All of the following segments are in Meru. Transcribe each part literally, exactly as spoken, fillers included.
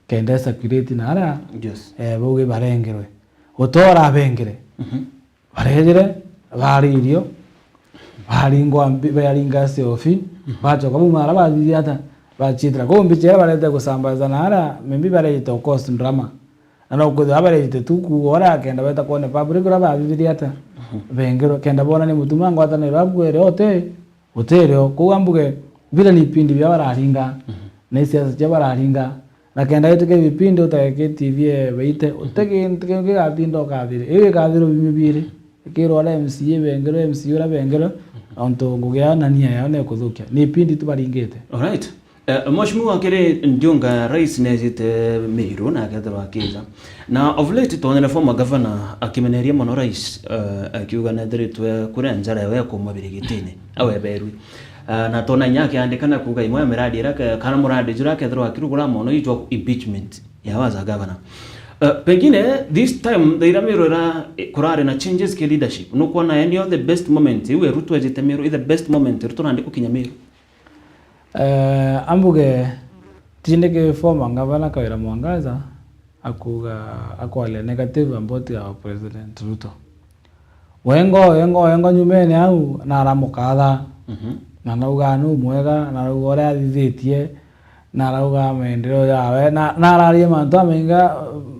kenda e circulate na ara, yes, eh, bauge barengerwe. Gutora abengere. Mhm. Barejere, bari irio, baringwa mbi-, baringa siofi, mhm, bachoka bauma ara bathithia ata, bachitira. Kwou mbicha iria barete gusambaza na ara, maybe barejete o cause drama. Na no kwithirwa barejete tu kuuga uria akenda beta kwone public uria bathithirie ata, mhm, bengerwe. Kenda bona ni mutuma ngwataniro akwere ote, Gutiri o. Kwou ambuge, bira ni ipindi bia bararinga, mhm, na isiasa cia bararinga, na kenda gituke bipindi utege T V ebeite, mhm, uti gintu kingi gigatinda ukathire. Iu ikathirwa bimwe biiri, ikirwa uria M C A bengerwe, M C A uria bengerwe, mhm, ontu ngugi yao na nia yao ni ikuthukia. Ni ipindi tu baringite. Alright. Eh, Mheshimiwa, kiri ndiunga rais nejite Meru na akethirwa akija. Na of late twonere former governor akimeneria mono rais, eh, akiuga nethiritwe kuria njara yawe ya kuuma birigitine, aweberwi. Eh, na twona inya akiandika na kuuga imwe ya miradi iria ke-, kana muradi juria akethirwa akirugura mono ijwa impeachment yawe as a governor. Eh, pengine this time the ira Meru ira, eh, kurari na changes ki leadership. Nukwona any of the best moment, iwe Ruto ejite Meru, is the best moment Ruto nandi gukinya Meru? Eh, ambuge, tindiki former ngavana Kawira Mwangaza akuuga, akwaria negative about our President Ruto. Wengo, wengo, wengo nyumene au, na aramukatha. Mhm. Na arauga nu mwega, na arauga uria athithitie, na arauga maendeleo yawe, na, na araria mantu amainga,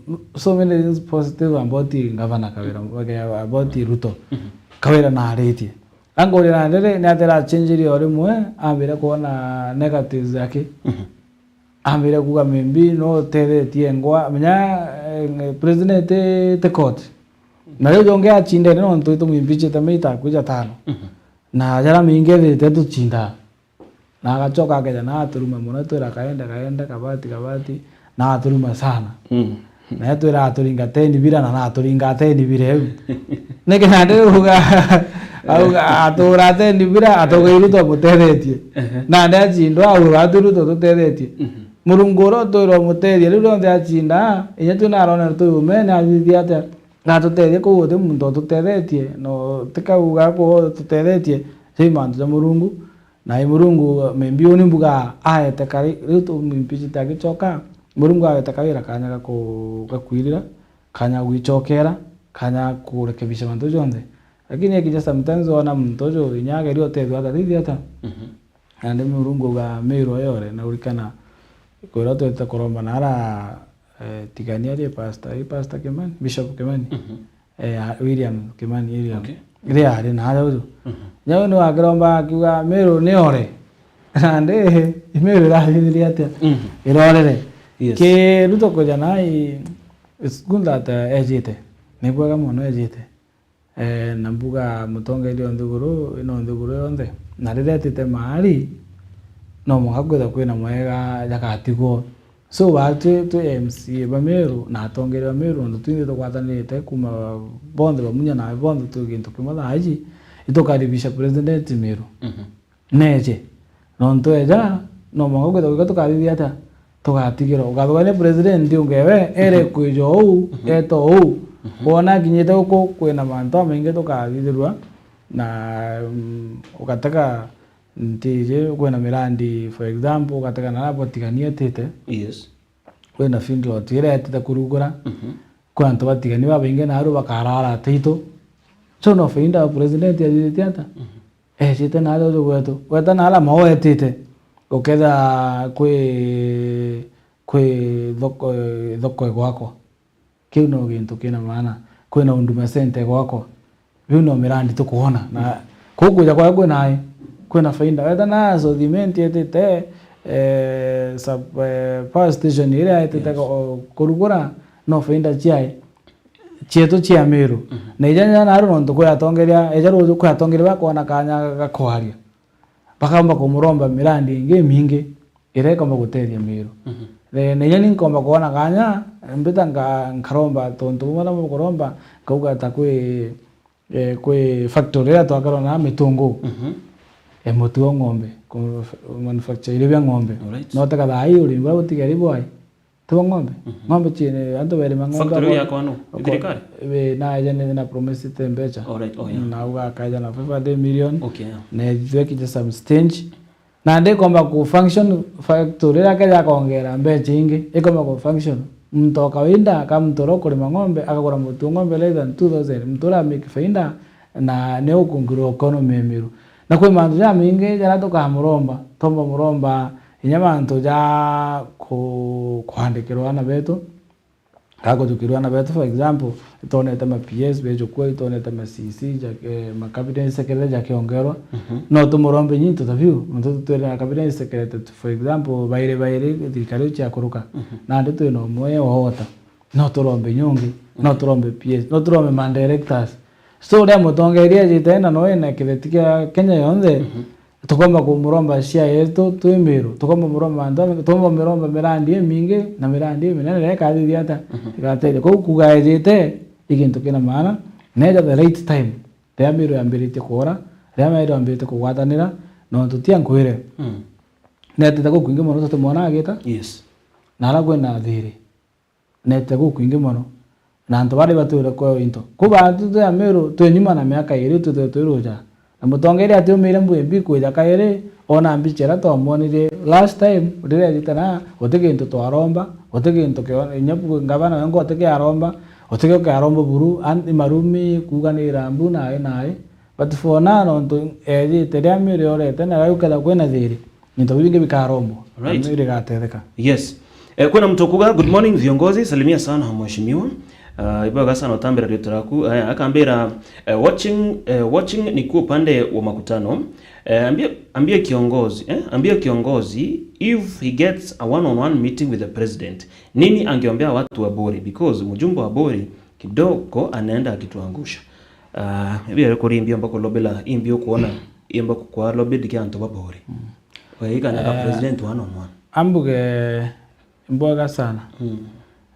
uh, so many things positive about Ngavana Kawira, about Ruto. Mhm. Kawira na aritie. Angurira ndiri, ni atia irachenjirie o rimwe, ambire kwona negatives yake. Mhm. Ambire kuuga, maybe no utethetie ngwa, menya, eh, president ti, ti court. Na riu jongi achindene nontu itumwimpichite maita akuja tano. Mhm. Na jara maingi ethirite tuchindaa. Na agachoka akeja na aturuma mono, twira kaende, kaende, kabati, kabati, na aturuma sana. Mm. Na etwira aturinga teni bira, na naturinga teni bira iu. Niki nandi uga, auga atura teni bira, atuga Ruto amutethetie. Ehe. Nandi achindwa, auga atu Ruto tutethetie. Mhm. Murungu uria utwira umutethia, riu rionthe achinda, inya tu narona tu umene athithia atia, na atutethia kuu guti muntu ututethetie, no tikauga kuu tutethetie, cio i mantu ja Murungu. Na i Murungu, maybe uni mbuga aete kari, riu tumwimpeachite agichoka, Murungu aete Kawira kanya ga ku-, ga kwirira, kanya ga gwichokera, kanya ga kurekebisha mantu jonthe. Lakini ekija sometimes wona muntu uju inya ageria utethua atathithia ata. Mhm. Nandi Murungu auga Meru yore, na urikana kwira twete kuromba na ara, eh, Tigania ri pastor, ri pastor Kimani, Bishop Kimani. Mhm. Eh, a-, William Kimani, William. Okay. Ria ari na aria uju. Mhm. Nyau ni wakiromba akiuga, "Meru ni ore." Nandi, Meru irathithirie atia? Mhm. Irorere. Yes. Ki Ruto kuja nai, it's good that, eh, ejite. Ni bwega mono ejite. Eh, na mbuga mutongeria o nthiguru, ino nthiguru yonthe. Na riria etite maari, no mwanka kwithirwa kwina mwega jagatigwo. So, ba twi, twi M C A ba Meru na atongeria ba Meru, nontu twinthe tugwatanirite kuuma bonthe bamunya na bonthe twi gintu kimwe thaa iji, itukaribisha president Meru. Mhm. Neje. Nontu eja, no mwanka kwithirwa gwika tukathithia atia? Tugatigirwa. Ugathugania president ungewe, ere, mhm, kwija uu, mhm, eto uu. Mhm. Wona akinyite guku, kwina mantu amaingi tukathithirua, na, mm, ugatega Ntiji, kwina mirandi, for example, ugatega na araba Tigania etite. Yes. Kwina feedlot iria etite kurugura. Mhm. Kwi antu ba Tigania babaingi na aru bakarara ataitu. So no faida president athithitie ata? Mhm. Ejite na aria uju gwetu. Weta na aria mao etite. Uketha kwi, kwi thoko, thoko igwakwa. Kiu no gintu kina maana. Kwina Huduma Center gwakwa. Biu no mirandi tukwona. Na kuu kuja kwayo kwina ai, kwina faida. Weta na so cement etite, eh, sub, eh, power station iria etite, yes, ku-, kurugura, no faida ciai, cietu cia Meru. Mhm. Na ija nya naru nontu kwi atongeria, eja ruju kwi atongeria bakwona kanya ga kwaria. Bakaumba kumuromba mirandi ingi imingi. Iria ikomba gutethia Meru. Mhm. Eh, na inya ni nkomba kwona kanya, mbita nka-, nkaromba tontu bumwe na bukuromba, nkauga ta kwi, eh, kwi factory iria twakarwa na mitungu. Mhm. Eh, mutu wa ng'ombe, ku-, manufacture irio bia ng'ombe. Alright. No teka thaa hii urimi buria butigari bwai, ti bwa ng'ombe. Mhm. Ng'ombe chine, antu berima ng'ombe. Factory abo-, yakwa no? Ni ako-, thirikari? Eh, na ija ni na promise te mbecha. Alright, oh, yeah. Na uga akaja na five hundred million. Okay, yeah. Na ithwe kija some stage. Nandi ikomba ku function factory iria keja akongera mbecha ingi, ikomba ku function. Muntu o kawaida, ka muntu uria ukurima ng'ombe, akagura mutu ng'ombe less than two thousand, muntu uria amake faida, na ni ukungira economy ya Meru. Na kwi mantu jamaingi jaria tukamuromba, tomba muromba inya mantu ja ku-, kwandikirwa aana betu, ka kujukirwa aana betu, for example, itwonete ma P S bejukua, itwonete ma C C ja, eh, ma cabinet secretary jakiongerwa. Mhm. No tumurombe inya into ta biu, muntu tutwire na cabinet secretary, for example, bairi bairi thirikari iu ciakuruka. Mhm. Nandi twina umwe wa ota. No turombe inya ungi, no turombe P S, no turombe ma directors. So, uria mutongeria ejite na no ena kitheti kia Kenya yonthe, mhm, tukomba kumuromba share yetu twi Meru, tukomba muromba antu, tukomba miromba mirandi imingi na mirandi iminene iria ikathithia ata, mhm, igatethia. Kwou kuuga ejite i gintu kina maana, neja the right time, riria Meru yambiritie kuura, riria Meru yambiritie kugwatanira, nontu tia nkwire, mm, netite gukwingi mono tutimwona agita, yes, na aria kwina thiri. Nete gukwingi mono, na antu baria batwire kweo into. Ku bantu twi Ameru, twi nyuma na miaka iiri twithirwe twi ruja. Na mutongeria atiumire mbu imbi kwija kairi, ona mbicha iria twamwonirie last time, riria ejite na, guti gintu twaromba, guti gintu kio-, inya bu-, ngavana we ngo guti kiaromba, guti kio kiaromba buru, an-, i marumi, kuuganira mbu nai nai. But for now, nontu ejite ria Ameru yorete, na riu kethira kwina thiri, into biu bingi bikarombwa, na Right. Meru igatetheka. Yes. Eh, kwina muntu ukuga, "Good morning, viongozi. Salimia sana mheshimiwa." Ah, ibwega sana utambira riitwa riaku. Eh, akambira, eh, "Watching, eh, watching nikiwa upande wa makutano. Eh, ambia, ambia kiongozi, eh, ambia kiongozi if he gets a one-on-one meeting with the president, nini angeombea watu wa Buri? Because mjumbe wa Buri kidogo anaenda akituangusha." Ah, ibia kuri imbi omba kulobela, imbi ukuona, imba kukwa lobby kia antu ba Buri. Mm. Waikana ka Eh, president one on one. Ambuge mbwega sana. Mm.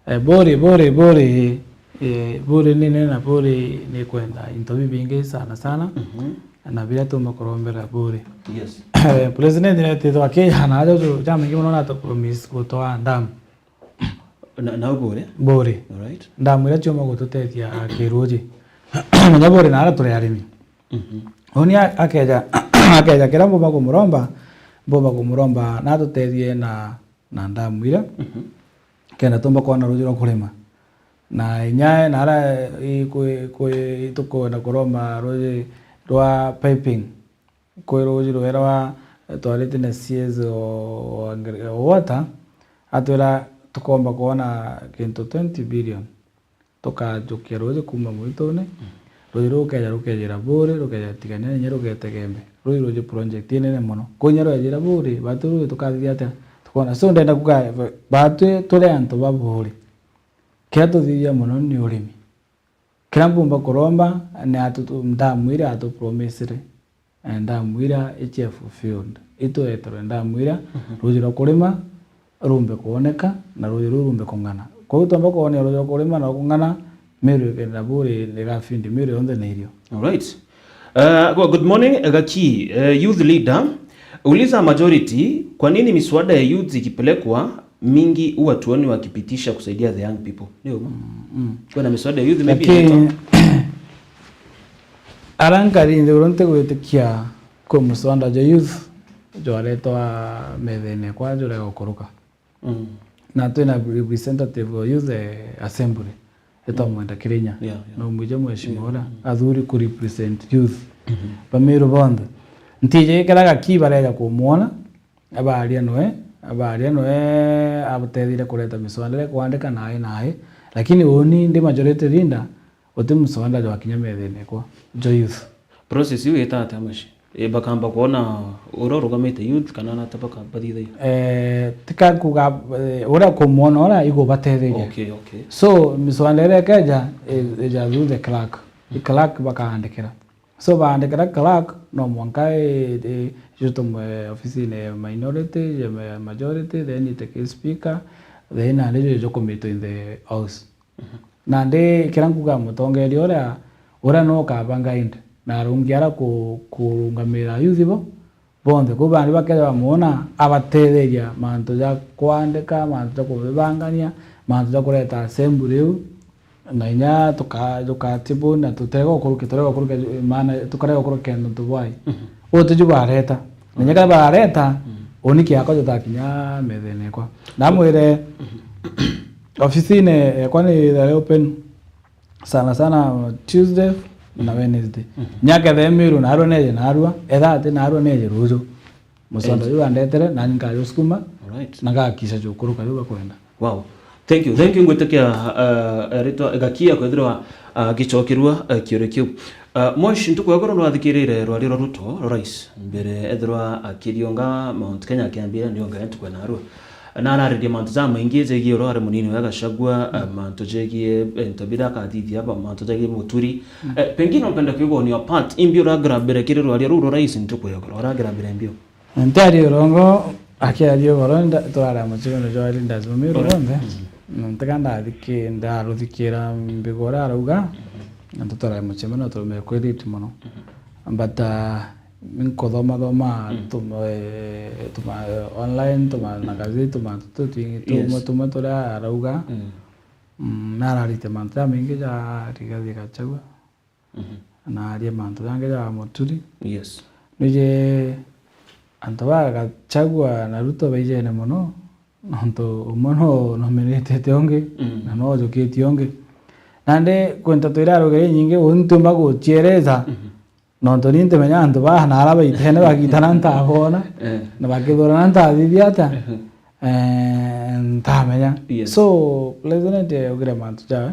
Eh, Buri, Buri, Buri, eh, Buri ni nene na Buri ni kwenda into bibingi sana sana. Mhm. Na biria tumba kurombera Buri. Yes. Eh, president ni tithwa kijana ajo tu, chama ingi mono na to promise gutwaa dam. Na, na Buri? Buri. Alright. Dam iria ciuma gututethia kiruji. Menya Buri na ara turi arimi. Mhm. Uni a-, akeja, akeja kiria mbumba kumuromba, mbumba kumuromba na atutethie na, na dam iria. Mhm. Kenda tumba kwona ruji rwa kurima. Na inya na ara i-, kwi-, kwi-, tukwenda kuromba ruji rwa piping. Kwi ruji rwerwa twarite na C S o, o Ngere-, o Water, atwira tukomba kwona kintu twenty billion. Tukajukia ruji kuuma mwitune, mm, ruji ruu rukeja rukejira Buri, rukeja Tigania, inya rugete Gembe. Ruu i ruji project inene mono. Kuu inya rwejira Buri, batwi ruji tukathithia atia? Tukona. So, ndenda kuga, batwi turi antu ba Buri. Kiria tuthithia mono ni urimi. Kiria mbumba kuromba ni atu-, tu-, ndamu iria atupromisire. Eh, ndamu iria ichie fulfilled. Itueterwe ndamu iria, mhm, ruji rwa kurima rumbe kwoneka na ruji ruu rumbe kung'ana. Kwou twamba kwonea ruji rwa kurima na rwa kung'ana, Meru ikenda Buri, igafindi Meru yonthe na irio. Alright. Uh, go-, good morning, Gaki, uh, youth leader. Uliza majority, kwa nini miswada ya youth ikipelekwa mingi huwa tuoni wakipitisha kusaidia the young people. Ndio. Mm, mm. Kuna miswada ya youth maybe Lakini, inaitwa ara nkari nthiguru ntigwitikia kwi muswada jwa youth jwaretwa methene kwa jurega gukuruka. Mm. Na twina representative wa youth, eh, assembly, etwa Mwenda Kirinya. Yeah, yeah. Na umwije mheshimiwa, yeah, ura, mm, athuri ku represent youth. Mhm. Bamiru bonthe. Ntije kira Gaki bareja kumwona, abaria noe, abaria noe abutethire kureta miswada iria kwandika nae nae, lakini uni ndi majority leader, uti muswada jwakinya methene kwa, jwa youth. Process iu ita atia mashi? E, bakamba kwona uria urugamite youth kana nata baka-, bathithagia? Eh, tika kuga, eh, uria kumwona uria igubatetheria. Okay, okay. So, miswada iria ikeja, e, ija through the clerk. I clerk bakaandikira. So, baandikira clerk, no mwanka, eh, eh, icio tumwe ofisine ya minority, ya ma-, majority, then iteke speaker, then nandi icio ijukumitwe in the house. Mhm. Nandi kiria nkuga mutongeria uria, uria no ukaba guide, na arungi ara ku-, kurungamira youth bo, bonthe. Kwou bandi bakeja bamwona, abatetheria mantu ja kwandika, mantu ja kubibangania, mantu ja kureta assembly iu, na inya tuka-, tukatibuna, tutirega gukurukia, turega gukurukia, maana tukarega gukurukia nontu bwai. Mhm. Uu tiju bareta. Na nyaka bareta, mm, uni kiakwa jutakinya methene kwa. Namwire, ofisine yakwa ni ithari open sana sana Tuesday na Wednesday. Mhm. Nyaka the miru narua neje narua, etha ati narua neje ruju. Mucondo, yes, yu andetere, nani nkajusukuma, alright, na ngakisha jukuruka riu bakwenda. Wow. Thank you. Thank you, ngwitikia, uh, ritwa gakia kwithirwa, uh, gicokerua, uh, kiuria kiu. Uh, Mosh, ntuku ya goro nwathikirire rwaria rwa Ruto, rwa rais, mbere ethirwa akirionga Mount Kenya akiambira ndionga ya ntuku ya narua. Na araririe mantu jamaingi jegie uria ari munini wa Gachagua, uh, mantu jegie, eh, into biria akathithia, ba-, mantu jegie Muturi. Mm. Eh, pengine umpenda kuigua on your part, imbi uragrabire kiri rwaria ruu rwa rais ntuku ya goro, uragrabire mbio? Ntiaria urongo, akiaria ugoro, nda-, turaria mucemeno jwa leaders Mumiru bonthe. Mm. Na ntika ndathiki-, ndaruthikira mbigo uria arauga, na tuturaria mucemeno turume kwi late mono. But, uh, nkuthoma thoma, mm, tuma, eh, tuma, eh, online, tuma na gazeti, tuma tutu twingi, tumwe, yes, tumwe turia arauga. Mm. Mm, na ararite mantu jamaingi ja Rigathi Gachagua. Mhm. Na arie mantu jangi ja Muturi. Yes. Nije antu ba Gachagua na Ruto baijene mono, nontu umwe no nominated ungi, mm, na no ojukitie ungi. Nandi kwi nteto iria arugire inyingi, uu ntiumba gucieleza, mhm, nontu ni ntimenya antu baa na ara baitene bagitana ntabona, eh, na bakithurana ntathithia atia, mhm, eh, ntamenya. Yes. So, President augire mantu jawe,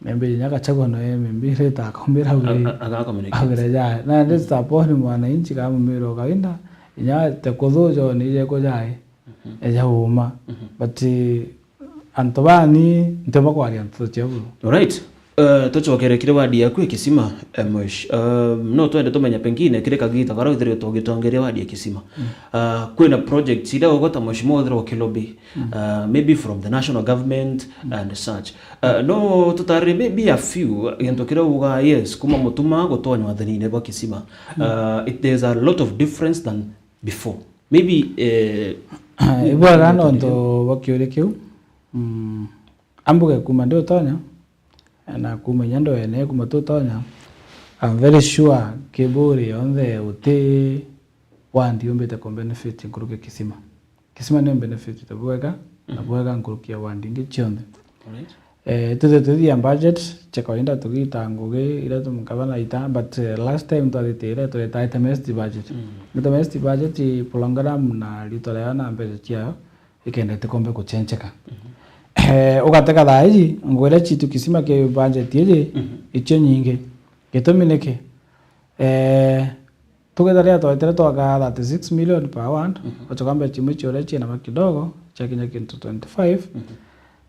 Maybe inya Gachagua no M M B rita akombira augire, a-, a-, agakomunicate, augire jai. Na, mm, this upon mwananchi kamumira o kawaida, inya te kuthuja ni je kujai, mhm, eja uma. Mhm. But, eh, antu bani, ntiumba kwaria nteto cia buru. Alright. Eh, tucokere kiri wadi yaku ya Kisima, eh, Mosh. Eh, no twende tumenya pengine kiri kagita karia withiritwe ugitongeria wadi ya Kisima. Mm. Eh, kwina projects iria ugweta Mheshimiwa withirwa ukilobby, mm, eh, maybe from the national government, mm, and such. Uh, no tutarire maybe a few, gintu kiria uga, yes, kuma Mutuma gutonya wathanine bwa Kisima. Mm. Uh, it, there's a lot of difference than before. Maybe, eh, ibwega nontu bwa kiuria kiu. Mm. Ambuge kuma ndi utonya, na kuma inya ndoene kuma tutonya, I'm very sure Kiburi yonthe uti wandi umbite ku benefit nkuruki Kisima. Kisima ni benefit bwega, na, mhm, bwega nkuruki ya wandi ingi cionthe. Alright. Eh, tuthi twithia budget, cia kawaida tugita ngugi iria tumukaba na ita, but, eh, last time twathitire tureta itemized budget. Mm. Itemized budget, program na rito riayo na mbeca ciayo, ikendete kombe kuchencheka. Mhm. Eh, ugatega thaa iji, ngugi iria citu Kisima ki budget iji, mhm, icio nyingi. Gitumi niki? Eh, Tugeta riria twetire twaka thirty-six million per ward, mhm, ugacoka mbeca imwe cia uria ciina ma kidogo, ciakinya kintu twenty-five, mhm,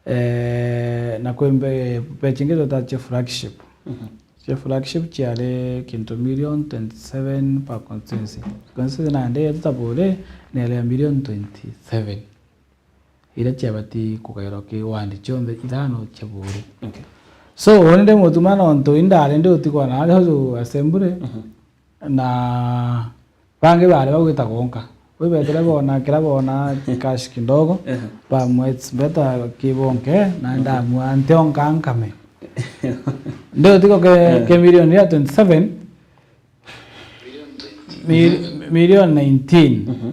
eh, na kwi mbe-, mbeca ingi tweta cia flagship. Mhm. Cia flagship ciari kintu million twenty-seven per constituency. Constituency nandi yetu ta Buuri, ni yari ya million twenty-seven. Iria ciabati kugairwa ki ward cionthe ithano cia Buuri. Okay. So, uni ndi Mutuma nontu indari ndi utigwa na ari uju assembly, mhm, na bangi bari bagwita gonka. Wi betire bona, kira bona cash kidogo, ehe, bamwe it's better kibonke, na, okay, ndamua ntionka nkame. Ndi utigwa ke, ehe, ke million ya twenty-seven, mi-, mhm, million nineteen. Mhm.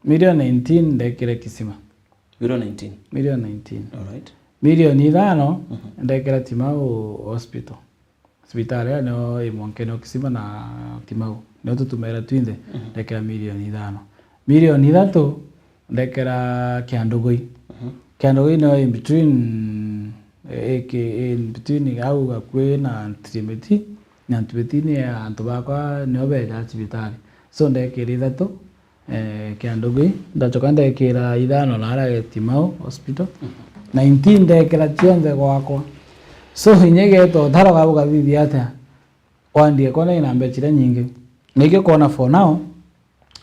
Million nineteen ndekire Kisima. Million nineteen? Million nineteen. Alright. Million ithano, mhm, ndekira Timau Hospital. Cibitari ira nio imwankenio Kisima na Timau. Nio tutumaira twinthe, mhm, ndekira million ithano. Million ithatu, ndekira Kiandugui. Mhm. Kiandugui nio in between, eh, eke-, in between au gakui na Ntirimiti. Na Ntirimiti ni antu bakwa nio beja cibitari. So ndekira ithatu, eh, Kiandugui, ndacoka ndekira ithano naara Timau Hospital, mhm, nineteen ndekira cionthe gwakwa. So, inya igeeta utaro ga bugathithia atia? Wandi ekwa ni ina mbeca iria nyingi. Na ikio kona for now,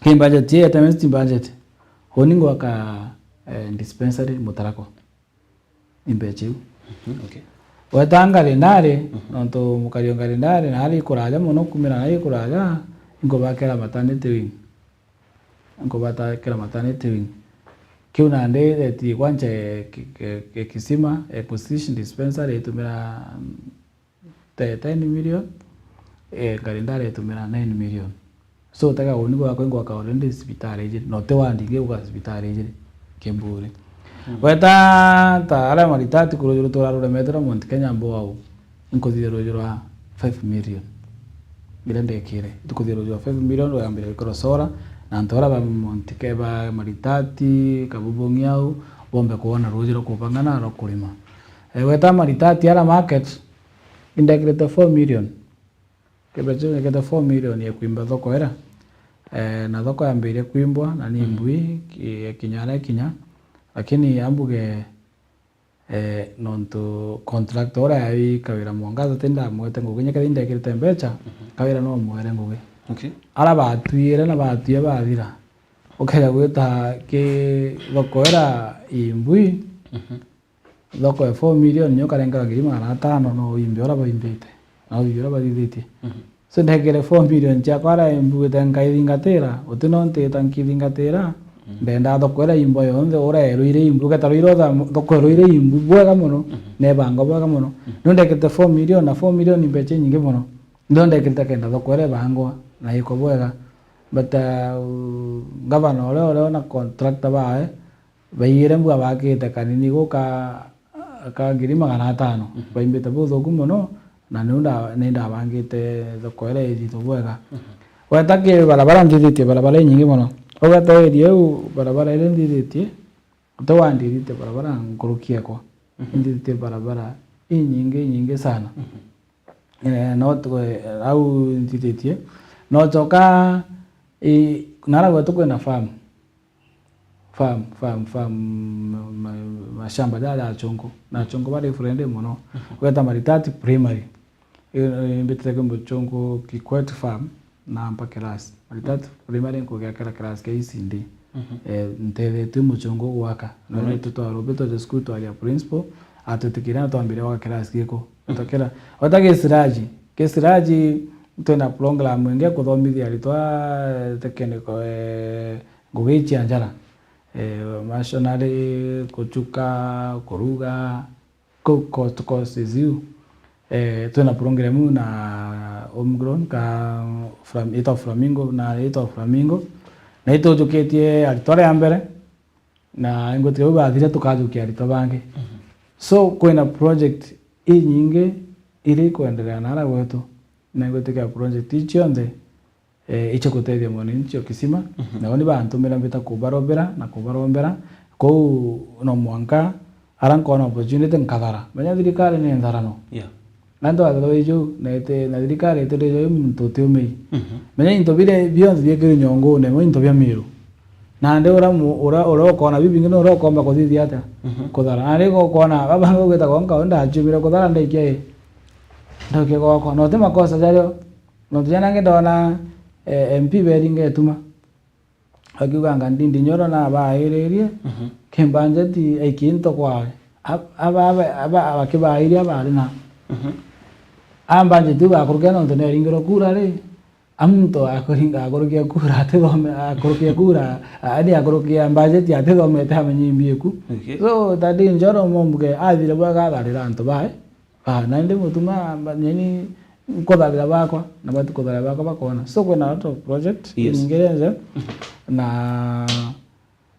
ki budget ii, itemized budget. Uni ngwaka, eh, dispensary Mutarakwa. Ni mbeca iu. Mhm, okay. Weta Ngarindari, mhm, nontu mukari o Ngarindari, naari ikuraja mono, kumira naari ikuraja, inkubakira maternity wing. Inkubakira maternity wing. Kiu nandi eti kwanja ki-, ki-, ki-, Kisima, eh, Acquisition Dispensary itumira te-, ten million, eh, Ngarindari itumira nine million. So, utega uni gwakwa ingwaka already cibitari ijiri, na uti wandi ingi gwaka cibitari ijiri Kiburi. Mm. Weta ta aria maritati kurujuru turaruremete na Mount Kenya mbwau, inkuthithia ruju rwa five million. Biria ndekire, itukuthithia ruju rwa five million, rwambire gwikirwa solar, na antu aria ba Mount Ke-, ba maritati, kabubungi au, bombe kuona ruju rwa kubangana rwa kurima. Eh, weta maritati aria market, indekirite four million. Kibeti kiu nekete four million ya kwimba thoko ira. Eh, na thoko yambirie kwimbwa, na ni mbui, ki-, kinya aria kinya. Lakini ambuge, eh, nontu contractor uria yai kawira mwangaza ti ndamwete ngugi, inya kethira indekirite mbecha, kawira no mwere ngugi. Okay. Ara batwire na batwia bathira. Ukeja gwita ki thoko ira i mbui, thoko ya four million nyo ukarengerwa ngiri magana atano, no wimbe uria baimbite, na uthithie uria bathithitie. So, ndekire four million ciakwa aria mbuite nkaithingatira, uti no ntita nkithingatira, ndenda thoko iria imbo yonthe, uria erwire imbu, ugeta rwire utha thoko erwire imbu bwega mono, na ebangwa bwega mono. No ndekirite four million, na four million ni mbecha inyingi mono. Ndio ndekirite kenda thoko iria ibangwa na ikwa bwega. But, uh, ngavana uria, uria na contractor bae, baiyire mbua bakite kanini guka ka ngiri magana atano. Baimbite buthuku mono, na niu nda-, ni ndabangite thoko iria ithitwe bwega. Weta ki barabara nthithitie barabara inyingi mono. Ugeta area iu barabara iria nthithitie, uti wandiritie barabara nkuruki ekwa. Nthithitie barabara inyingi, inyingi sana. Eh, no tu-, eh, au nthithitie. No coka, eh, nara gwetu kwina farm. Farm, farm, farm, ma-, ma-, mashamba jaja ja achungu. Na achungu bari friendly mono. Gweta Maritati Primary. Eh, eh, mbitite ki muchungu Kikwet Farm na mpa class. Maritati Primary nkugia kira class kia E C D. Eh, ntethetwe muchungu gwaka. Na tutwarwo, mbitwe cukuru twaria principal, atwitikiria na twambire gwaka class giku. Tukira. Weta Kisiraji. Kisiraji twina program ingi ya kuthomithia aritwa technical, eh, ngugi cia njara. Eh, masonary, kuchuka, kuruga, ku-, course, courses iu. Eh, twina program iu na homegrown ka flam-, itwa Flamingo, na itwa Flamingo. Na itujukitie aritwa aria mbere. Na ingwitikia bau bathire tukajukia aritwa bangi. So, kwina project inyingi iria ikwenderea nara gwetu. Na ingwitikia project ii cionthe, eh, icio gutethia mwananchi o kisima. Nao ni bantumira mbita kubarombera na kubarombera. Kou no mwanka ara nkona opportunity nkathara. Menya thirikari ni ntharano. Yeah. Na ntwathirwa iju, na iti, na thirikari iti ndijo i muntu utiumei. Menya into biria bionthe biekirwe nyongune, mo into bia Miru. Nandi ura mu-, ura, ura ukona bibingi ni ura ukomba kuthithia atia? Kuthara. Nandi ukona, baba ngugita kwa nkau ndachiumire kuthara ndaikia i. Ndaukia gwakwa. No ti makosa jario. Nontu jana ngi ndona, eh, M P beri ngetuma. Akiuga anga Ndindi Nyoro nabairirie, ki budget aikie into kwawe. Ab-, aba, aba, aba, abakibairia bari na. A budget iu bakurukia nontu neringirwe kura ri, a muntu akuringa akurukia kura atithome, akurukia kura, ani akurukia budget atithomete amenye imbi iku. Okay. So, Ndindi Nyoro mumbuge athire bwega atharira antu bae. Ah, na indi mutuma, ba-, nyeni nkutharira bakwa, na bati kutharira bakwa bakona. So, kwina lot of project, yes, inyingi rinje, na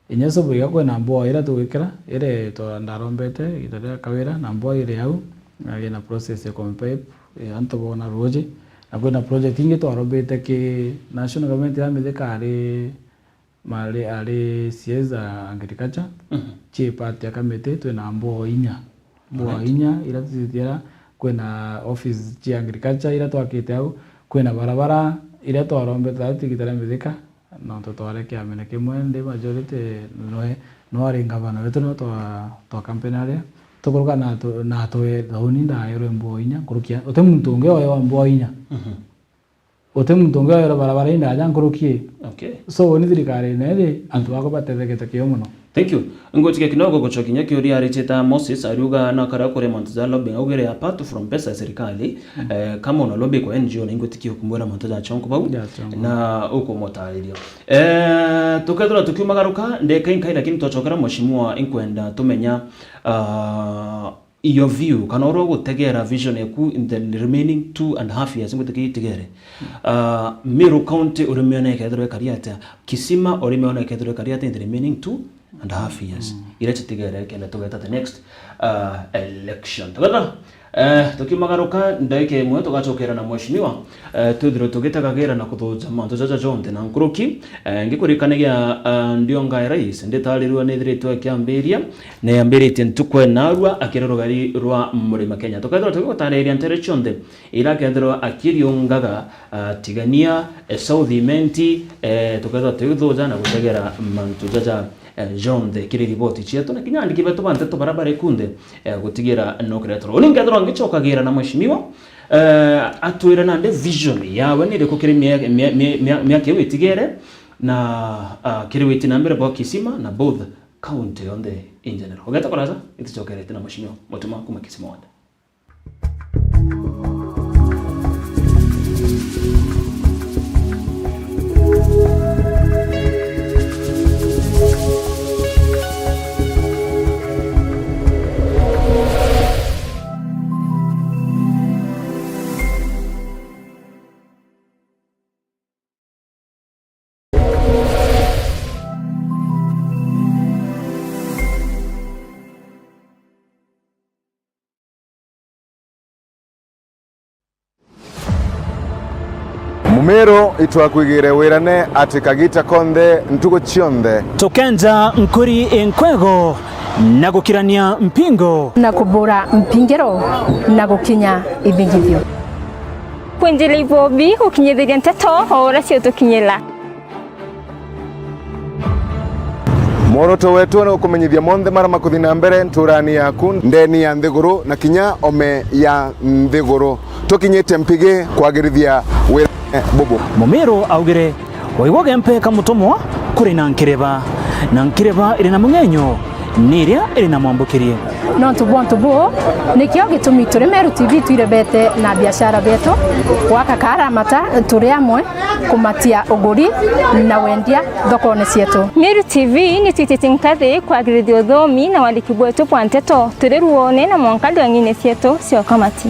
inya so bwiga kwina mboa iria tugwikira, iri twa-, ndarombete, igita ria Kawira, na mboa iri au, na ina process ya kupipe, eh, antu bona ruuji, na kwina project ingi twarombete ki national government ya Mithika ari mari, ari C S za agriculture, ci part ya kamiti, twina mboa inya. Mboa inya, iria tutithira, kwina office cia agriculture iria twakite au, kwina barabara iria twarombete thati igita ria Mithika, nontu tware kiamene kimwe, ndi majority noe, nwari ngavana wetu no twa, twa campaign aria, tukuruka na tu-, na twe thauni ndaerwe mboa inya, nkurukia, uti muntu ungi oewa mboa inya. Uti muntu ungi oerwe barabara indaja nkuruki. Okay. So, ni thirikari ine ri, antu bakwa batethekete kio mono. Thank you. Ngutikia kidogo gucokinya kiuria arichita Moses, ariuga na kara kuri mantu ja lobbying, augire apart from pesa ya serikali, eh, kama una lobby kwa N G O na ingutikia ukumwira mantu ja chonko bau, ja chonko, na ukumutariria. Eh, tukethira tukiumagaruka, ndeka inkai, lakini twachokera mheshimiwa inkwenda tumenya, ah, your view, kana uria ugutegera vision yaku in the remaining two and a half years, ngwitikia itigere. Ah, Meru County urimiona ikethirwa ikari atia? Kisima urimiona ikethirwa ikari atia in the remaining two and a half years? Mm. Iria citigere kenda tugeta the next, ah, election. Tugetha, eh, tukiumagaruka ndagika imwe tugacokera na mheshimiwa, eh, twithirwe tugitagagira na kuthuja mantu jaja jonthe na nkuruki. Eh, ngikurikanagia, ah, ndionga ya rais nditarirua nithiritwe ikiambiria, na yambiritie ntuku enarua akiri rugari rwa Murima Kenya. Tukethirwa tugigutariria ntere cionthe iria akethirwa akiriungaga, ah, tigania, eh, South Imenti, eh, tukethirwa tugithuja na gutegera mantu jaja, eh, jonthe kiri riboti cietu, na kinya andiki betu ba nteto baria bari kunthe, eh, gutigira nukireterwa. Uni nkethirwa ngicokagira na mheshimiwa, eh, atwire nandi vision yawe ni iriku kiri mia-, mia-, mia-, mia-, miaka iu itigere, na, ah, kiri witi na mbere bwa Kisima na both county yonthe in general. Ugeta kuraja, iticokerete na mheshimiwa Mutuma kuma Kisima Ward. Mumiru, itwakwigire wirane ati kagita konthe, ntuku cionthe. Tukenja nkuri inkwego na gukirania mpingo. Na kubura mpingiro na gukinya ithingithio. Kwenjera ibobi gukinyithiria nteto o uria ciutukinyira. Mworoto wetu ni gukumenyithia monthe maria makuthi na mbere nturani yaku, ndeni ya nthiguru, na kinya ome ya nthiguru. Tukinyite mpigi kwagirithia wira bubu. Mumiru augire, waigua gempe ka mutumwa kuri na nkireba, na nkireba iri na mung'enyo ni iria iri na mwambukirie. Nontu bwa untu buu, nikio gitumi turi Meru T V twirebete na biashara bietu, gwaka karamata turi amwe, kumatia uguri na wendia thokone cietu. Meru T V ni twititie nkathi kwagirithia uthomi na wandiki bwetu bwa nteto turi ruone na mwanka ndwang'ine cietu cia ukamati.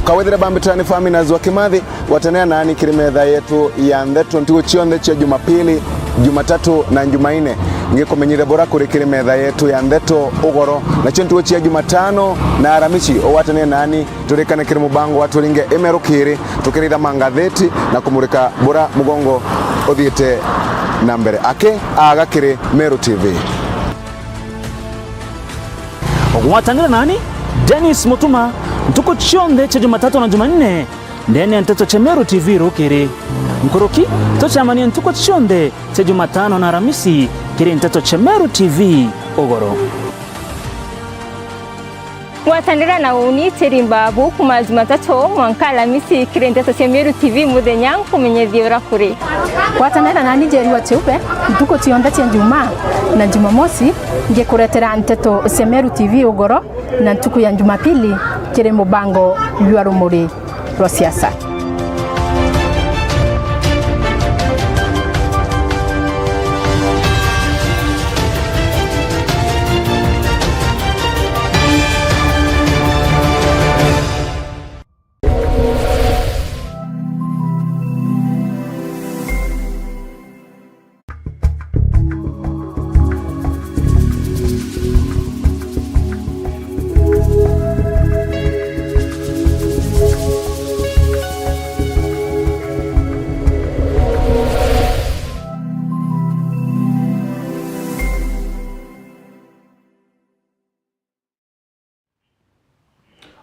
Kawethire bambitani Faminas wa Kimathi, gwatanira nani kiri metha yetu ya ntheto ntuku cionthe cia Jumapili, Jumatatu na Jumaine. Ngikumenyithia bura kuri kiri metha yetu ya ntheto ugoro. Nacio ntuku cia Jumatano na Aramisi, ugwatanire nani turikane kiri mubango wa Turinge Imeru Kiri, tukiritha mangatheti na kumurika bura mugongo uthiite na mbere. Aki aga kiri Meru T V. Ugwatanire nani, Dennis Mutuma, ntuku cionthe cia Jumatatu na Jumanne, ndene ya nteto cia Meru T V rukiri. Nkuruki, tucemanie ntuku cionthe cia Jumatano na Aramisi kiri nteto cia Meru T V ugoro. Gwatanira na uni Teri Mbabu kuma Jumatatu mwanka Alamisi kiri nteto cia Meru T V muthenya nkumenyethie uria kuri. Gwatanira nani Njeri wa Chiube ntuku cionthe cia Njumaa na Njumamosi ngikuretera nteto cia Meru T V ugoro na ntuku ya Njumapili kiri mubango jwa Rumuri rwa Siasa.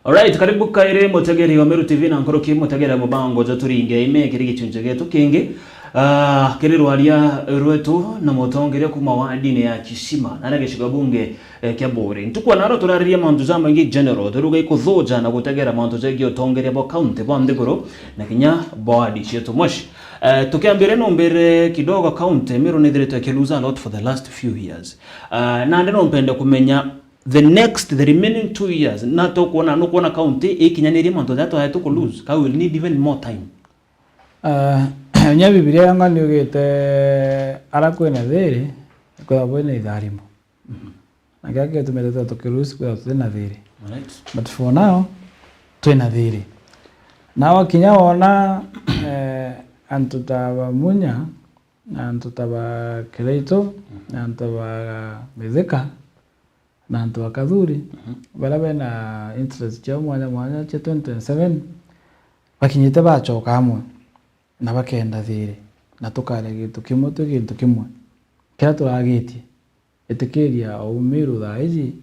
Alright, karibu kairi mutegeri wa Meru T V na nkuruki mutegeri wa mubango jwa Turinge Ime kiri gichunjio gietu kingi. Ah, kiri rwaria rwetu na mutongeria kuma wardini ya Kisima, na gicigo bunge, eh, kia Buuri. Ntuku ya naro turariria mantu jamaingi general, turuga ikuthuja na gutegera mantu jegii utongeria bwa county, bwa nthiguru, na kinya bwa ward cietu. Mweshi, eh, tukiambire numbire kidogo county, Meru nithiritwe ikilusa a lot for the last few years. Ah, nandi no mpende kumenya the next, the remaining two years, na tukwona, nukwona county ikinyanirie mantu jaria twaetu ku lose, ka we will need even more time? Ah, nya Bibilia yonga niugite, ara kwina thiri, kwithagwa kwina itharimo. Mhm. Na kiria gitumite tukiruhusu kwithirwa tutina thiri. Alright. But for now, twina thiri. Na wakinya wona, eh, antu ta ba Munya, na antu ta ba Kiraitu, mhm, na antu ba Mithika, na antu ba Kathuri, mhm, baria bena interest ciao mwanya mwanya cia twenty twenty-seven, bakinyite bacoka amwe, na bakenda thiri, na tukaria gintu kimwe, twi gintu kimwe. Kiria turagitie, itikiria o Miru thaa iji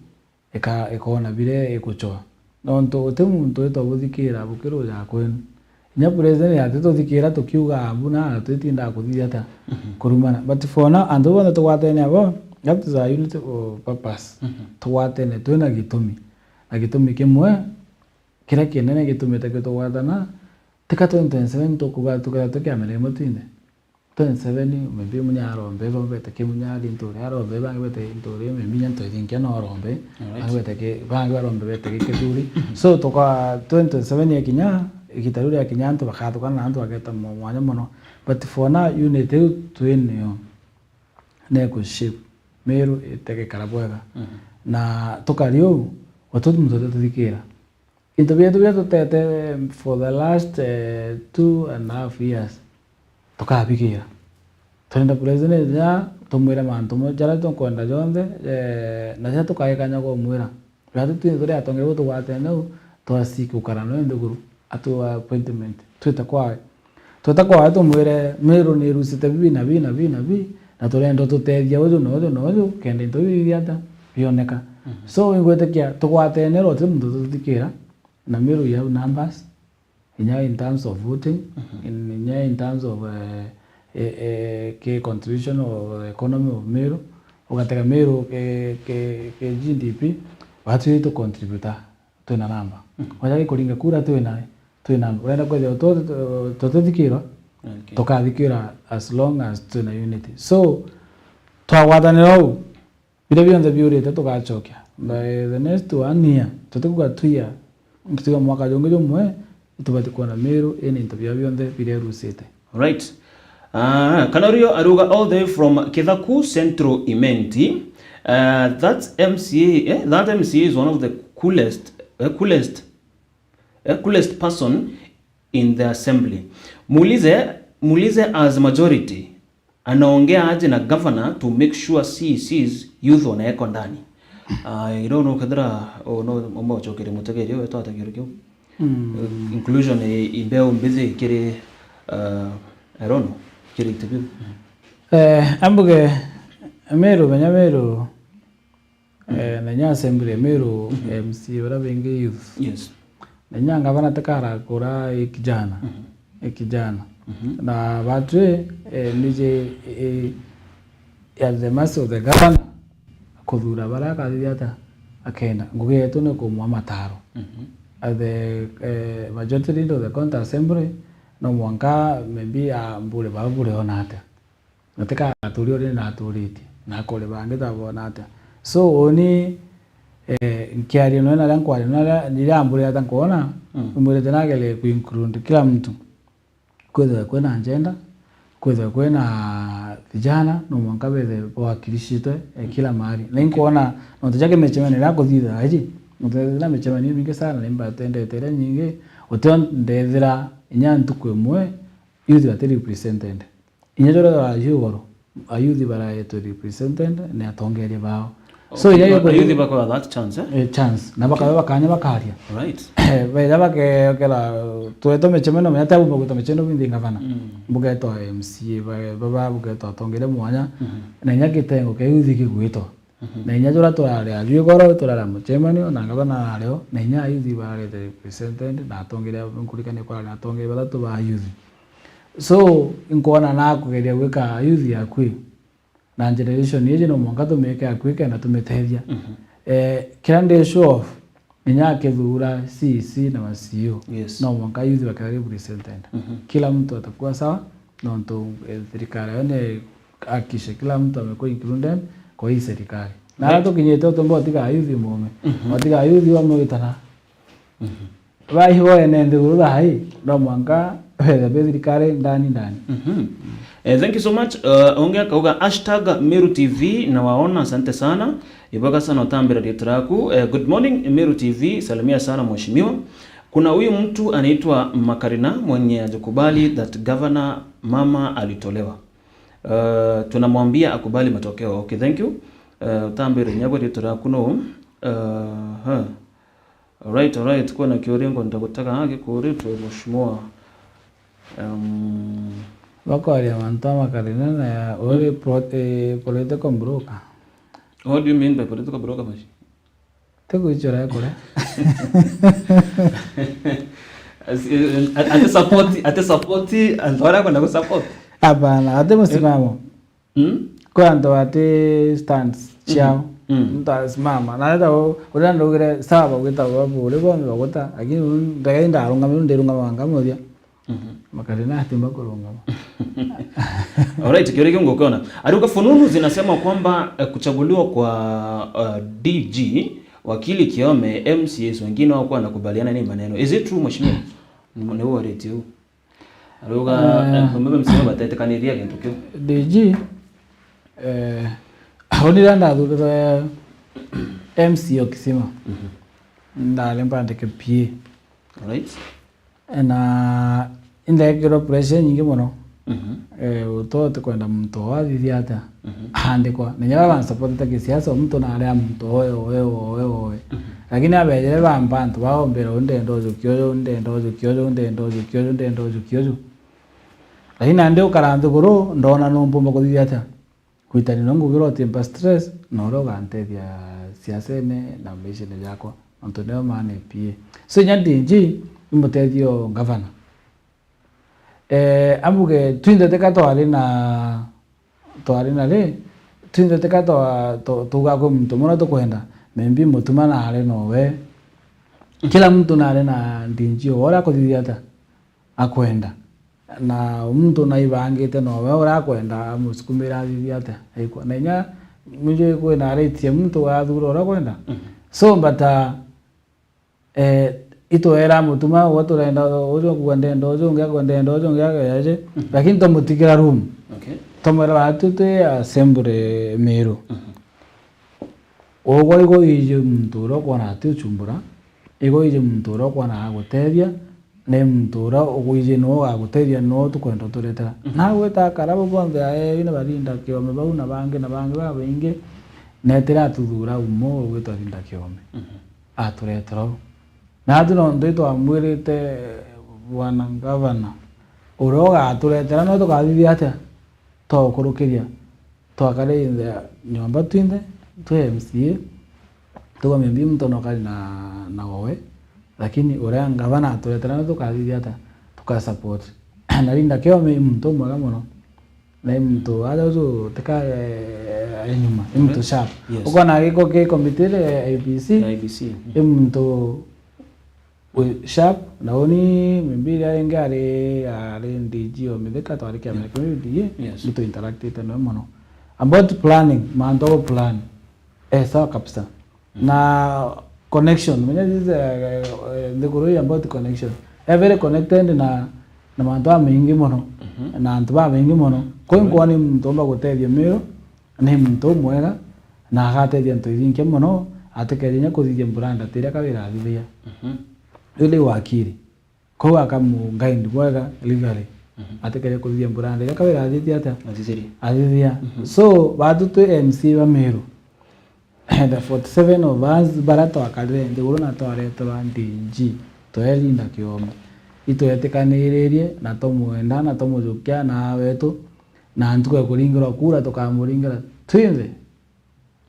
ika-, ikona biria igucwa. Nontu uti muntu witwa buthikira bukiruja kwenu. Inya president ati tuthikira tukiuga abu na twitinda kuthithia atia, mhm, kurumana. But for now, antu bonthe tugwatene abo, that is our unity of purpose. Mhm. Tugwatene twina gitumi. Na gitumi kimwe, kiria kinene gitumite tugwatana, tika twenty twenty-seven tukuga tukethirwa tukiamera imwe twinthe. Twenty-seven, maybe Munya arombe, bamwe bete ki Munya ari Nturi arombe, bangi bete Nturi, maybe Nya Ntoithinkia no arombe, alright, bangi bete ki, bangi barombe bete ki Kithuri. So, tuka twenty twenty-seven yakinya, igita riu riakinya, antu bakathukana na antu bageta mwa-, mwanya mono. But for now, unit iu twinayo, neku shape Miru itegekara bwega. Mhm. Na tukari uu, watu muntu tuthikira. Into bietu biria tutete for the last, eh, two and a half years, tukabigira. Turenda president ja tumwire mantu mo-, jaria tukwenda jonthe, eh, na jaria tukaikanya kumwira. Riria tu twinthe turi atongeria bo tugwatene u, twasiki gukara nawe nthiguru, atu appointment, twite kwawe. Tweta kwawe tumwire, Miru ni irucite bibi na bi na bi na bi, na turenda ututethia uju na uju na uju, kenda into bibi biata bioneka. Mhm. So, ingwitikia tugwatene roti muntu tuthikira, na Miru you have numbers, inya in terms of voting, mhm, in, inya in terms of, eh, eh, eh, ki contribution of the economy of Miru, ugatega Miru ki, ki, ki G D P, batwi tu contributor. Twina namba. Mm. Waja gikuringa kura twina, twina namba. Urenda kwithirwa tu-, tu-, tutithikirwa, okay, tukathikirwa as long as twina unity. So, twagwatanira uu, biria bionthe biurite tugacokia. By the next one year, tutikuga two year, ngitiga mwaka jungi jumwe, itubati kwona Miru ina into biao bionthe biria irucite. Right. Ah, Kanorio aruga all the way from Kithaku Central Imenti. Uh, that M C A, eh, that M C A is one of the coolest, eh, coolest, eh, coolest person in the assembly. Muulize, muulize as majority, anaongea aje na governor to make sure C E Cs youth wanawekwa ndani? Ah, iro no kethira, o no, omba ucokerie mutegeri uyu etwa ategeri kiu. Mm. Eh, inclusion i, i mbeu mbithi kiri, eh, I don't know, kiri into biu. Eh, ambuge Miru, menya Miru, eh, na inya assembly Miru, mhm, M C A uria bingi youth. Yes. Na inya ngavana tikara kura i kijana. Mhm. I kijana. Mhm. Na batwi, eh, nije, eh, at the mercy of the governor, kuthura baria akathithia atia akenda. Ngugi yetu ni kumwa mataro. Mhm. At the, eh, majority leader of the county assembly, no mwanka maybe ambure bau buriona atia. Na tika aturi uria naturitie, na akore bangi tabona atia. So, uni, eh, nkiaria noe na aria nkwaria noe na aria, riria ambure atia nkwona, mm, imwirite nagerie ku include kila mtu. Kwithirwe kwina agenda, kwithirwe kwina vijana, no mwanka bethe bawakilishitwe, eh, kila mahali. Na inkwona, nontu ja ki micemanio iria kuthithaga iji, nontu na micemanio mingi sana, ni mbatendete iria nyingi, utio ndethira inya ntuku imwe, youth bati represented. Inya juria jwaracio igoro, ayuthi baraetwe represented ni atongeria bao. So, okay, inya ayuthi bakoya that chance, eh? Eh, chance. Na bakabe bakanya bakaria. Right. Baira bakekera, twetwa micemanio, menya tabumba gwitwa micemanio bindi ngavana. Mm. Bugetwa M C A, ba-, baba bugetwa atongeria mwanya. Mhm. Na inya gitengo kia yuthi kigwitwa. Mhm. Na inya juria turari ario igoro, turari mucemanio, na ngavana arario, na inya ayuthi bararete represented, na atongeria, nkurikania kwarari na atongeria bathatu ba ayuthi. So, inkwona na kugeria gwika youth akui. Na generation iji no mwanka tumike akui kenda tumitethia. Mhm. Eh, kiria ndi sure of, inya akithura C E C na ma C E O, yes, no mwanka youth bakethira represented. Mhm. Kila mtu atakuwa sawa, nontu, eh, thirikari yo ni hakikishe kila mtu amekuwa included kwa hii serikali. Na, right, ara tukinyite utumba utiga youth mume. Mhm. Utiga youth wa mwitana. Mhm. Baihi bo ene nthiguru thaa ii, no mwanka Wethe be thirikari ndani ndani. Mhm. Eh, thank you so much. Uh, ungi akauga, "Hashtag Meru T V, na waona, asante sana. Ibwega sana utambira riitwa riaku." Eh, "Good morning, Meru T V, salimia sana mheshimiwa. Kuna huyu mtu anaitwa Makarina mwenye hajakubali that governor mama alitolewa. Uh, tunamwambia akubali matokeo." Okay, thank you. Uh, utambire nyagwe riitwa riaku no. Uh, huh. Alright, alright. Kwina kiuria ngwenda gutega gikuritwe, mheshimiwa. Um, Bakwaria mantu a Makarina na ya uri pro-, eh, political broker. What do you mean by political broker, mashi? Ti gwichura ekuria. As-, eh, ati support, ati support, antu aria akwenda gu support. Hapana, ati musimamo. Mm? Kwi antu bati stance ciao. Mm. Muntu asimama. Na eta u-, uria ndaugire, sawa, bagwita babu, uri bonthe baguta, lakini uu ndege ndarungama, uu ndirungama wanga muthia. Mhm. Makarina atimba kurungama. Alright, kiuria kiu ngukiona. Ariuga fununu zinasema kwamba, eh, kuchaguliwa kwa, eh, D G Wakili Kiome, M C As wengine hawakuwa wanakubaliana na hii maneno. Is it true, mheshimiwa? Ni, ni uo uritie uu? Ariuga, eh, eh, mama msema batetikaniria gintu kiu. D G, eh, aho niria ndathurirwe M C o Kisima. Mhm. Ndari mbandike P A. Alright. Na indekirwe pressure nyingi mono. Mhm. Eh, uto utikwenda muntu oo athithia atia? Mhm. Aandikwa. Na inya baba bansupportete kisiasa, o muntu nari a muntu oe, oe, oe, oe. Mhm. Lakini abejire bamba antu bao mbira, "Uu ndenda ujukia uju, ndenda ujukia uju, ndenda ujukia uju, ndenda ujukia uju." Lakini nandi ukara nthiguru, ndona numpumba kuthithia atia? Gwitania na ngugi uria utimpa stress, na uria ugantethia siasene na maishene jakwa. Nontu nio maana P A. So, inya D G, imutethio ngavana. Eh, ambuge, twinthe tika twari na, twari na ri, twinthe tika twa-, tu-, tuga kwi muntu muna tukwenda, maybe Mutuma nari nowe. Kila muntu nari na D G owe uria akuthithia atia akwenda. Na muntu naibangite nowe uria akwenda amusukumira athithia atia aikwa. Na inya mwijui kwina right ya muntu athura uria akwenda. Mhm. So, but, uh, Eh, itwera Mutuma, uwe turenda uju, akauga ndenda uju ungi, akauga ndenda uju ungi, akauga aje. Mhm. Lakini twamutigira room. Okay. Twamwira, "Batu twi assembly Miru." Mhm. Ugwe igo iji muntu uria ukwona ati uchumbura, igo iji muntu uria ukwona agutethia, ni muntu uria ugwiji niwe ugagutethia, niwe tukwenda uturetera. Mhm. Na agwita akara bo bonthe aeri na barinda kiome bau na bangi na bangi babaingi, netire atuthura umwe ugwitwa Linda Kiome. Mhm. Aturetera u. Naatu nontu itwamwirite bwana ngavana, uria ugaturetera no tukathithia atia? Twaukurukiria, twakari nthe nyomba twinthe, twi M C A, tuga maybe muntu nokari na, na wowe, lakini uria ngavana aturetera no tukathithia atia? Tukasupport. Na Linda Kiome i muntu umwega mono. Na i muntu aja uju tika, eh, e nyuma. I muntu sharp. Yes. Ukona giko ki committee ri, eh, I B C. I B C. I muntu wi sharp, na uni maybe riria ringi ari, ari D G o Mithika, twari kiama kimwe D A, yes, ni tu interactite nawe mono. About planning, mantu a plan. Eh, sawa kabisa. Na connection, menya this, eh, eh, nthiguru ii about connection. Eh, very connected na, na mantu jamaingi mono, mhm, na antu babaingi mono. Kwi, mhm, nkwona ni muntu umba gutethia Miru, ni muntu umwega, na agatethia antu ithingi mono, atikeje inya kuthithia mburanda tiria kawira athithia. Mhm. Riu ni wakiri. Kou akamu guide bwega legally. Mhm. Atikeje kuthithia mburanda iria kawira athithia atia? Athithirie. Athithia. Mhm. So, batu twi M C ba Miru, the forty-seven of us bara twakarire nthiguru na twareterwa D G, twelinda kiome. Itwetikaniririe na tumwenda na tumujukia na wetu, na ntuku ya kuringirwa kura tukamuringira twinthe.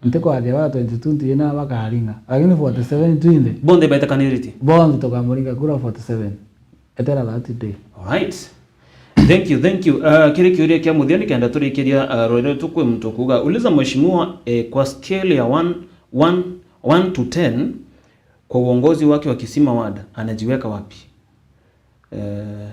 Ntikwaria ba twenty-two ntiina bakaringa, lakini forty-seven twinthe. Bonthe betekaniritie? Bonthe tukamuringa kura forty-seven. Etera that day. Alright. Thank you, thank you. Uh, kiri kiuria kia muthia nikenda turikiria, uh, rwere tu kwi muntu kuuga, uliza mheshimiwa, eh, kwa scale ya one, one, one to ten, kwa uongozi wake wa Kisima Ward, anajiweka wapi? Eh,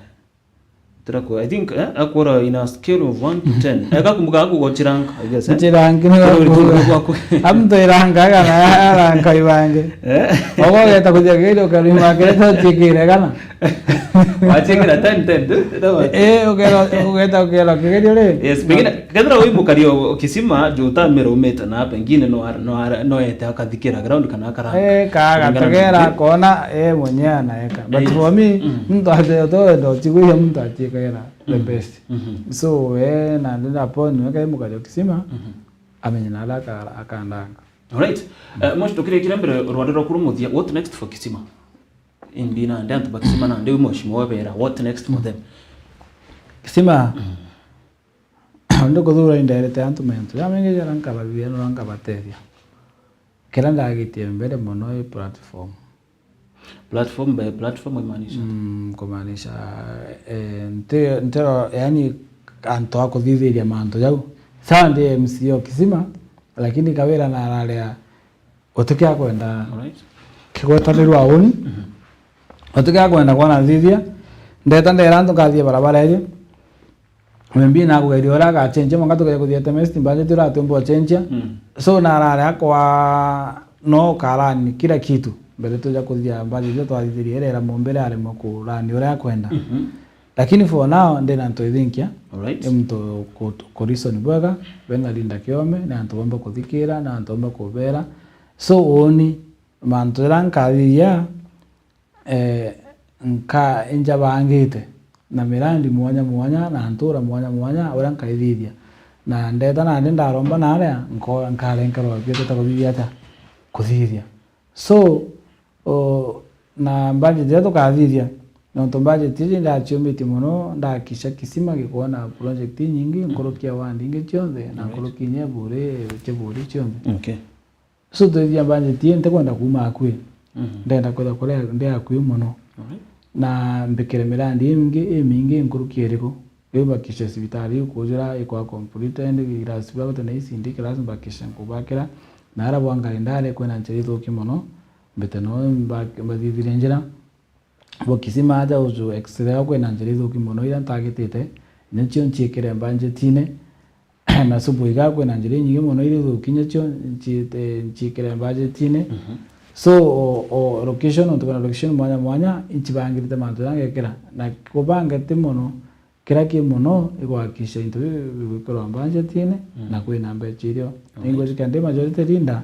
Tira ku-, I think, eh, akwora in a scale of one to ten. Eh, gakumbuka aku gochiranga, I guess, eh? Chirangi ni gakumbuka. Amu ntoirangaga na aranka ibange. Eh? Ogo geta kuthia giri ukarima kire to chikire kana. Wachekera ten ten tu. Eh, ukera, ugeta ukera kigerio ri. Yes, pengine kethira wi mukari o kisima, juu ta mira umite na pengine no ar-, no ar-, no ete akathikira ground kana akara. Eh, kaga tegera kona eh mwenye anaeka. But for me, muntu ate to ndo chigwia muntu achikera the best. So eh na ndina poni weka mukari o kisima. Amenye na ala akandanga. Alright. Eh, Moshi, tukirikira mbere rwanda rwaku rumuthia, what next for kisima? Imbi nandi antu ba kisima nandi u mheshimiwa wabera, what next for them? Kisima. Ndi kuthura inderete antu mantu jamaingi jara nkabathithia nora nkabatethia. Kira ndagitie mbere mono i platform. Platform by platform imaanisha? Mm, kumaanisha eh, nti- ntiro yani antu a kuthithiria mantu jau. Sawa ndi M C A o kisima, lakini kawira na araria utikia kwenda Alright. Kigwetanirwa uni. Utikia kwenda kwona nthithia. Ndeta ndera antu nkathie barabara iji. Maybe nakugeria uria agachenjia mwanka tugeria kuthia T M S, timbajeti uria atumbwa uchenjia. So narare akwa no ukarani kila kitu. Mbere tuja kuthia mbaji iria twathithirie irera mumbere aremwe kurani uria akwenda. Lakini for now ndina ntu ithinkia. Alright. Ni muntu ku- ku reason bwega, bena Linda Kiome, ni antu bomba kuthikira, ni antu bomba kubera. So uni mantu jaria nkathithia, eh, nka injabangite na mirandi mwanya mwanya na ntura mwanya mwanya uria nkaithithia. Na ndeta nandi ndaromba naria nko- nkarenkerwa biu tutakuthithia atia kuthithia. So o, na budget iria tukathithia, nontu budget iji ndaciumitie mono, ndakisha kisima gikwona project inyingi nkuruki ya ward ingi cionthe na nkuruki inya iburi cia buri cionthe. Okay. So twithia budget ii ntikwenda kuuma akui. Ndenda kwithwa kuria ndi akui mono. Alright. Na mbikire mirandi imingi imingi nkuruki iriku. Riu bakishe cibitari iu kujira ikwa completed, irasi bia gutene icindi kirasi bakishe nkubakira. Na ara bwa Ngarindare kwina njira ithuki mono. Mbite no mba- mbathithirie njira. Bo kisima aja uju x-ray kwina njira ithuki mono iria ntagitite. Nyacio nciikire mbanjetine. Na subu iga kwina njira inyingi mono iria ithuki nyacio nciite- nciikire mbanjetine. So o- o location, ontu kwina location mwanya mwanya incibangirite mantu jaria ngekira. Na kubanga ti mono, kiria ki mono igwakisha into biu bigwikorwa mbanjetine na kwina mbecha irio. Ingwicikia ndi majority leader,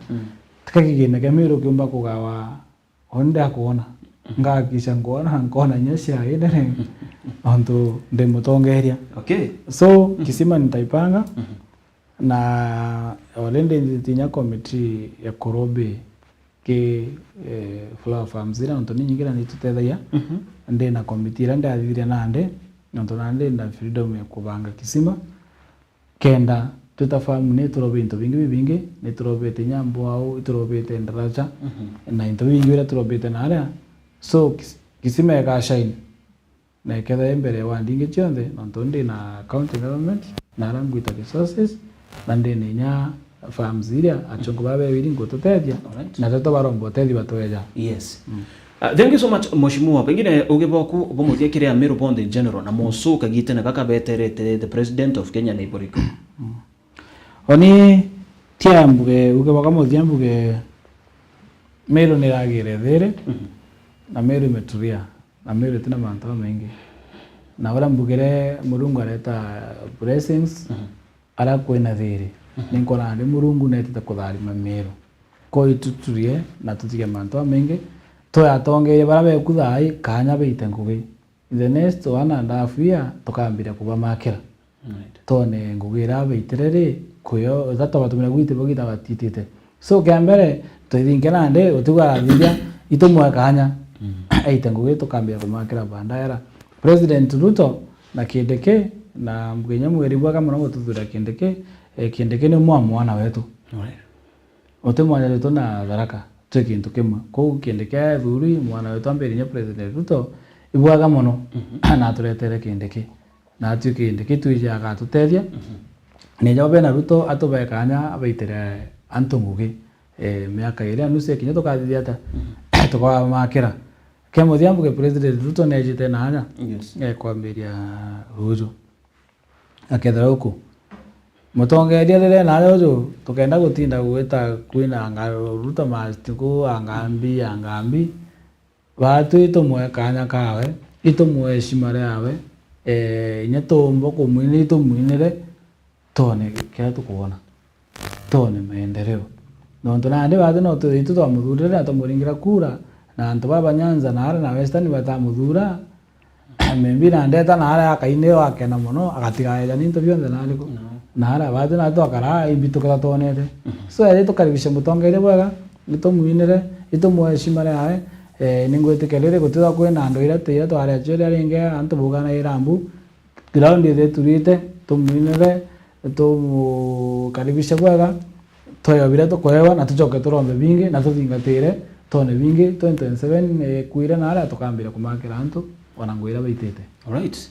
tika kigina kia Meru kiumba kugawa. Uni ndakwona, ngakisha nkwona, nkona inya cia inene, nontu ndi mutongeria. Okay. So kisima nitaipanga, na already ndithitie inya committee ya kurobi ki eh, flower farms iria, nontu ni nyingi na nitutethagia. Ndi na committee iria ndathithiria nandi, nontu nandi nda freedom ya kubanga kisima. Kenda twita farm ni turobe into bingi bibingi, ni turobete inya mbwau, iturobete ndaracha, na into bibingi biria turobete naria. So kis- kisima ika shine na ikethira i mbere ya ward ingi cionthe, nontu ndi na county government na aria ngwita resources, na ndi na inya farms iria achungu baa bewiri ngututethia. Alright. Na toto baromba utethio batweja. Yes. Uh, thank you so much, Mheshimiwa. Pengine uge bwaku bumuthia kiri Ameru bonthe in general, na mosu kagitene gaka beterete the president of Kenya ni buriku? Oni tia mbuge, uge bwaka muthia mbuge Meru ni iragire thiri, na Meru imeturia, na Meru itina mantu mamaingi. Na uria mbugire Murungu areta blessings, aria kwina thiri. Ni nkona ndi Murungu netite kutharima Meru. Ko ituturie na tutige mantu mamaingi, twe atongeria baria beku thaai, kanya baite ngugi. In the next one and a half year, tukambiria kubamakira. Right. Tone ngugi iria baitire ri, kuyo, tatobatumira gwiti bo gita batitite. So, kia mbere, twithinke nandi, utigwa arathithia, itumwe kanya. Aite ngugi, tukambiria kumakira bandaera. President Ruto na Kindiki, na mbuge inya mweri bwega mono gututhura Kindiki, eh, Kindiki ni mwa mwana wetu. Right. Uti mwana wetu na Tharaka, twi kintu kimwe. Kwou Kindiki aethurwi, mwana wetu ambire inya President Ruto, ibwega mono, na aturetere Kindiki. Na atwi Kindiki twiji agatutethia. Na inya bena Ruto atube kanya abaitire antu ngugi, eh, miaka iri na nusu ikinya tukathithia atia? Tukabamakira. Kia muthia mbuge President Ruto nejite na aja, yes, eh, kwambiria Ruju. Akethira uku. Mutongeria riria nawe uju, tukenda gutinda gwita kwina anga-, Ruto must go, angambi, angambi. Baatwi itumwe kanya kawe, itumwe heshima riawe, eh, inya tuumba kumwinira itumwinire, tone kiria tukwona, tone maendeleo. Nontu nandi baatwi no tu-, itu twamuthurire na twamuringira kura, na antu baba Nyanza na aria na Western batamuthuura, maybe na ndeta na aria akaine akena mono, agatiga eja ni into bionthe na ariku. No. Na aria baatwi na twakaraa imbi tukira twonete. Mhm. So, eri tukaribishe mutongeria bwega, itumwinire, itumwe heshima riawe, eh, ningwitikia riri gutithwa kwina andu iria tiria twaria cio riria ringi antu buganaira mbu, ground ithe turite, tumwinire, tumukaribishe bwega, tweo biria tukoewa, na tucoke turombe bingi, na tuthingatire, tone bingi, twenty twenty-seven ikwire na aria tukambira kumakira antu, ona nguo iria baitite. Alright.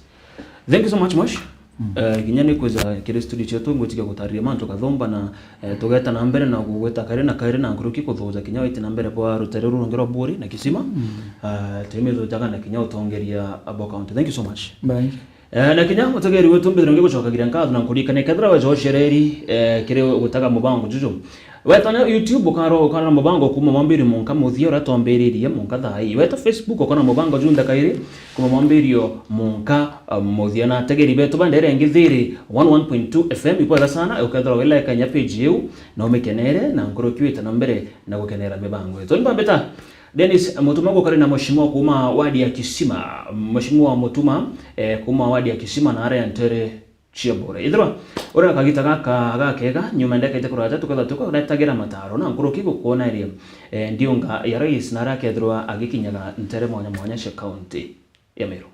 Thank you so much, Mosh. Mm. Eh, kinya ni kwija kiri studio cietu, ngwitikia gutariria mantu kathumba na, eh, tugeta na mbere na kugwita kairi na kairi na nkuruki kuthuja kinya witi na mbere bwa rutere ruru rungi rwa Buri na Kisima. Mm. Eh, tuimithujaga na kinya utongeria Abo County. Thank you so much. Bye. Eh, na kinya mutegeri wetu mbere ngi gucokagira nkatho na nkuririkania kethira weja ucereri, eh, kiri gutaga mubango juju. Weta na YouTube ukaro-, ukarora mubango kuma mwambirio munka muthia uria twambiririe munka thaa ii. Weta Facebook ukona mubango junthe kairi kuma mwambirio munka, eh, muthia. Na ategeri betu ba ndere ngi thiri one one point two F M ibwega sana, ukethira wi like nya page iu na umikenere na nkuruki wite na mbere na gukenera mibango yetu. Ni bambita Dennis Mutuma gukari na mheshimiwa kuuma wadi ya Kisima. Mheshimiwa Mutuma, eh, kuuma wadi ya Kisima na aria ntere cia Bore. Ithirwa uri na kagita gaka gakega, nyuma ndeka ite kuraja, tukethirwa tukuretagira mataro na nkuruki gukwoneria, eh, ndiunga ya rais na aria akethirwa agikinyaga ntere mwanya mwanya cia kaunti ya Meru.